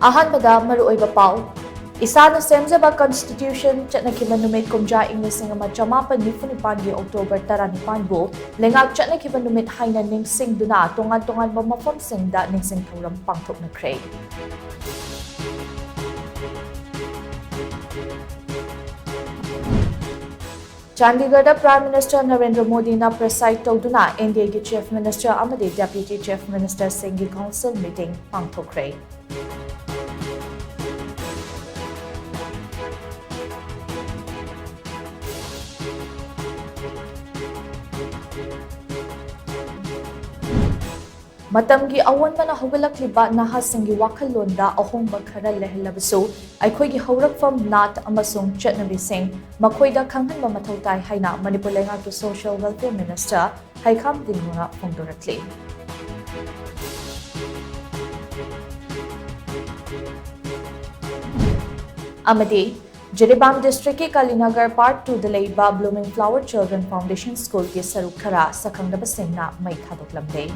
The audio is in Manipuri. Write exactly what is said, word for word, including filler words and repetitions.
ꯑꯍꯥꯟꯕꯗ ꯃꯔꯨꯑꯣꯏꯕ ꯄꯥꯎ꯫ ꯏꯁꯥꯅ ꯁꯦꯝꯖꯕ Constitution ꯆꯠꯅꯈꯤꯕ ꯅꯨꯃꯤꯠ ꯀꯨꯝꯖꯥ ꯏꯪ ꯂꯤꯁꯤꯡ ꯑꯃ ꯆꯃꯥꯄꯟ ꯅꯤꯐꯨ ꯅꯤꯄꯥꯟꯒꯤ October ꯇꯔꯥꯅꯤꯄꯥꯟꯕꯨ ꯂꯩꯉꯥꯛ ꯆꯠꯅꯈꯤꯕ ꯅꯨꯃꯤꯠ ꯍꯥꯏꯅ ꯅꯤꯡꯁꯤꯡꯗꯨꯅ ꯇꯣꯉꯥꯟ ꯇꯣꯉꯥꯟꯕ ꯃꯐꯝꯁꯤꯡꯗ ꯅꯤꯡꯁꯤꯡ ꯊꯧꯔꯝ ꯄꯥꯡꯊꯣꯛꯅꯈ꯭ꯔꯦ꯫ ꯆꯥꯟꯗꯤꯒꯔꯗ Prime Minister ꯅꯔꯦꯟꯗ꯭ꯔ ꯃꯣꯗꯤꯅ preside ꯇꯧꯗꯨꯅ N D A ꯒꯤ Chief Minister ꯑꯃꯗꯤ Deputy Chief Ministerꯁꯤꯡꯒꯤ council meeting ꯄꯥꯡꯊꯣꯛꯈ꯭ꯔꯦ꯫ ꯃꯇꯝꯒꯤ ꯑꯑꯣꯟꯕꯅ ꯍꯧꯒꯠꯂꯛꯂꯤꯕ ꯅꯍꯥꯁꯤꯡꯒꯤ ꯋꯥꯈꯜꯂꯣꯟꯗ ꯑꯍꯣꯡꯕ ꯈꯔ ꯂꯩꯍꯜꯂꯕꯁꯨ, ꯑꯩꯈꯣꯏꯒꯤ ꯍꯧꯔꯛꯐꯝ, ꯅꯥꯠ ꯑꯃꯁꯨꯡ ꯆꯠꯅꯕꯤꯁꯤꯡ ꯃꯈꯣꯏꯗ ꯈꯪꯍꯟꯕ ꯃꯊꯧ ꯇꯥꯏ ꯍꯥꯏꯅ ꯃꯅꯤꯄꯨꯔ ꯂꯩꯉꯥꯛꯀꯤ Social Welfare Minister ꯍꯩꯈꯥꯝ ꯗꯤꯡꯒꯣꯅ ꯐꯣꯡꯗꯣꯔꯛꯂꯤ꯫ ꯑꯃꯗꯤ ꯖꯤꯔꯤꯕꯥꯝ districtꯀꯤ ꯀꯥꯂꯤꯅꯒꯔ Part twoꯗ ꯂꯩꯕ Blooming Flower Children Foundation Schoolꯒꯤ ꯁꯔꯨꯛ ꯈꯔ ꯁꯛꯈꯪꯗꯕꯁꯤꯡꯅ ꯃꯩ ꯊꯥꯗꯣꯛꯂꯝꯂꯦ꯫